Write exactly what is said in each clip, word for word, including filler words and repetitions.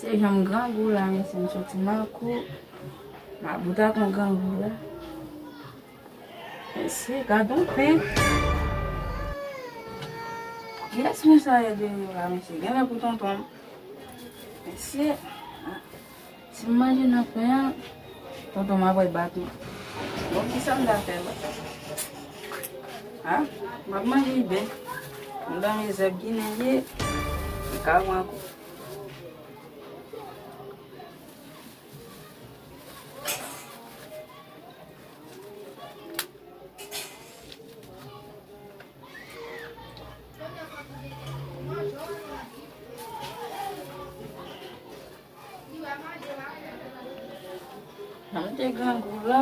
Se jan m grangou la, mesye, m soti makou. Mabout ak yon grangou la. Mesye, gad yon pen. Kiyès moun sa ye deyò la, mesye? Genlè pou tonton m. Mesye, si m manje nan pen an, tonton m ap bat mwen. Bon, kisa m ta fè la? A, m ap manje iben. M nan mezèb ginen ye, m ka pran kou. Jan m te grangou la,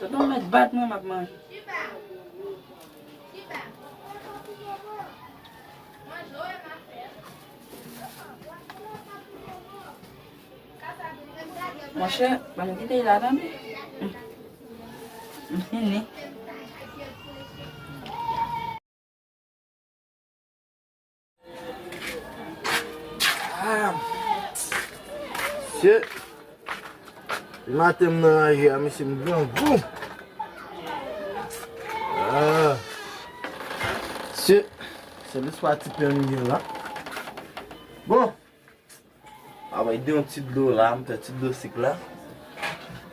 tonton mèt bat mwen, m ap manje. Monchè, ban m kite l la, tande. M, m fini. Ah, mesye, maten m nan raje a, mesye, m grangou. Ah, mesye, se lespwa ti pen m gen la. Bon. A, bay de yon ti dlo la, m fè ti dlo sik la.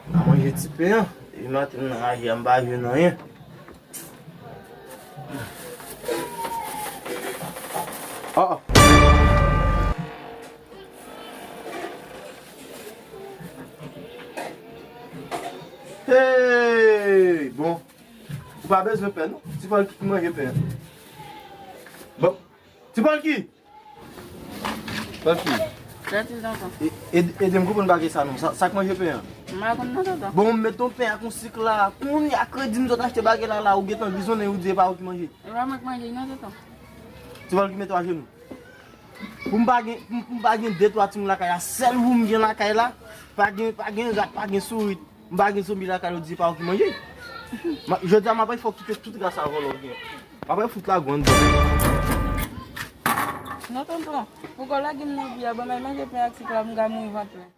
A, manje ti pen an. Depi maten m nan raje a, m pa jwenn anyen. Ah, ah. Hey, bon. Ou pa bezwen pen, non. Ti Pòlki ki manje pen an. Bon. Ti Pòlki! Pòlki. Sa di, tonton. E, e, ede m konprann bagay sa non. Sa, sa k manje pen an? M pa konn non, tonton. Bon, m met yon pen ak yon sik la. Kounye a kredi m sot achte bagay la, la, ou gentan grizonnen, ou di e pa ou ki manje. E pa mwen k manje non, tonton. Ti Pòlki mete w ajenou. Pou m pa gen, pou, pou m pa gen de twa timoun lakay la, sèl ou m gen lakay la, pa gen, pa gen rat, pa gen sourit. M pa gen zonbi lakay ou di pa ou ki manje. Ma, jodi a m ap fè w kite tout ras a vòlè w gen. M ap fout lagou anndan. Non, tonton. Pou kò lage m nan vi a, ban m al manje pen ak sik la, m ka mouri vant mwen.